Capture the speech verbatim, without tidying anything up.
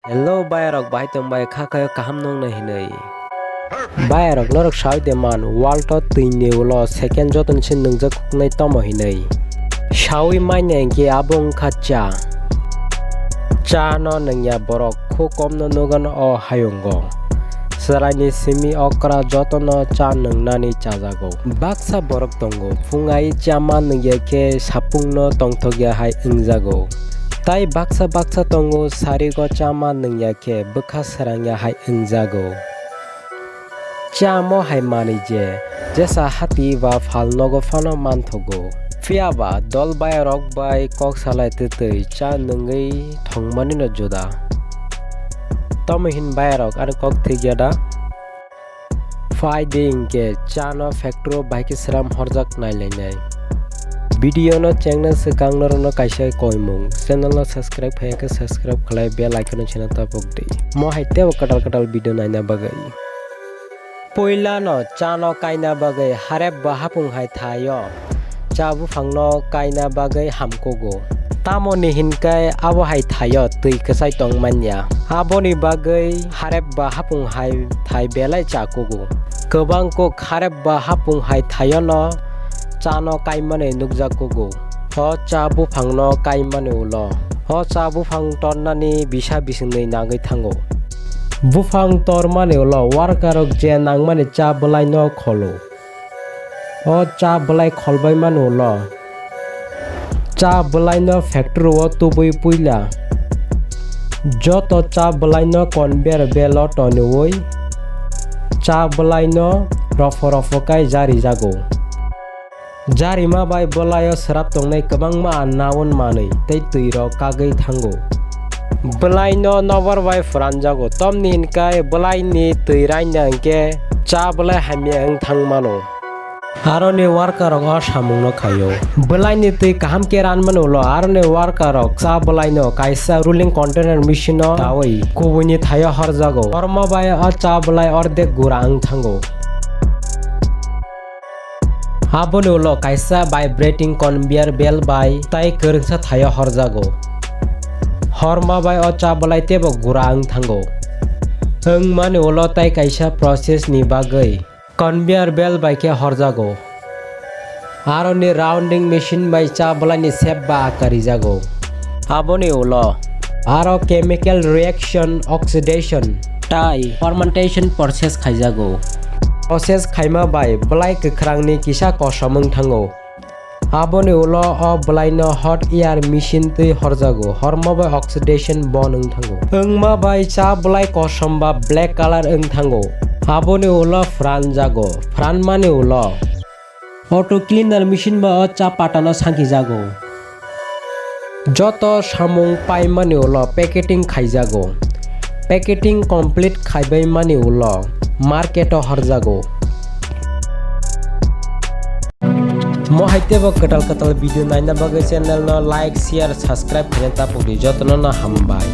Hello bayarok, bahai tong bai kha khayo kaham nung na hinwi. Bayarok norok sawi de man, world o twi ni ulo second joto ni se nungjak kuknai tomo hinwi. Sawi manya hinkhe abo wngkha cha. Cha no nungya borok khub kom no nugo no o hayungo. Chwraini simi okra jotono cha nungnani chajago. Baksa borok tongo, phung ai cha ma nungya khe sapungno tongthokya hai wngjago. Tai baksa baksa tongo, sarigo cha ma nungya khe bwkha srangya hai wngjago. Cha mo hai manwi je, jesa hati ba phalnogo phano manthogo. Phiya ba dol bayarok bai kok salai twtwi cha nungwi thongmani no juda. Tomo hin bayarok ani kok thikya da? Phai de hinkhe cha no factory o bai khe sram horjak nailainai. Video no chengna swkang norokno kaisa koimung, channel no subscribe khaiya khe subscribe khlai, bell icon no sena tapok di. Mo hai tebo kwtal kwtal video naina bagwi. Puila no cha no kaina bagwi harep ba hapung hai thaio. Cha buphang no kaina bagwi hamkugo. Tamoni hinkai abo hai thaio twi kwchai tong manya. Aboni bagwi harep ba hapung hai thai belai cha kugo. Kwbang kuk harep ba hapung hai thaio no cha no kaimani nukjak kugo. O cha buphang no kaimani ulo. O cha buphang tornani bisa bisingni nangwi thango. Buphang tormani ulo worker rok je nangmani cha bwlai no kholo. O cha bwlai kholbai mani ulo. Cha bwlai no factory o tubui puila. Joto cha bwlai no conveyor belt o toniwi cha bwlai no rofo rofo kai jari jago. Jarima bai bwlai o swrap tongnai kwbangma naun manwi tei twi rok kagwi thango. Bwlai no nobor bai phuranjago, tomni hinkai bwlai ni twi raina hinkhe cha bwlai hamya wng thang mano. Aroni worker rok o samung no khaio. Bwlai ni twi kaham khe ranmani ulo aroni worker rok cha bwlai no kaisa rolling container machine o dawi kubui ni thaio horjago. Horma bai o cha bwlai ordek gura wng thango. Aboni ulo kaisa vibrating conveyor belt bai tai kwrwngsa thaio horjago. Horma bai o cha bwlai teibo gura wng thango. Wngmani ulo tai kaisa process ni bagwi conveyor belt bai khe horjago. Aroni rounding machine bai cha bwlai ni shape ba akar rijago. Aboni ulo aro chemical reaction, oxidation tai fermentation process khaijago. Process khaima bai bwlai kwkhrang ni kisa kosom wng thango. Aboni ulo o bwlai no hot air machine twi horjago, horma bai oxidation bon wng thango. Wngma bai cha bwlai kosom ba black color wng thango. Aboni ulo phranjago, phranmani ulo auto cleaner machine bai o cha patano sankijago. Joto samung paimani ulo packeting khaijago. Packeting complete khaibai mani ulo market o horjago. Mo hai teibo kwtal kwtal video naina bagwi channel no like, share, subscribe khaina tapok di. Jotono no hambai.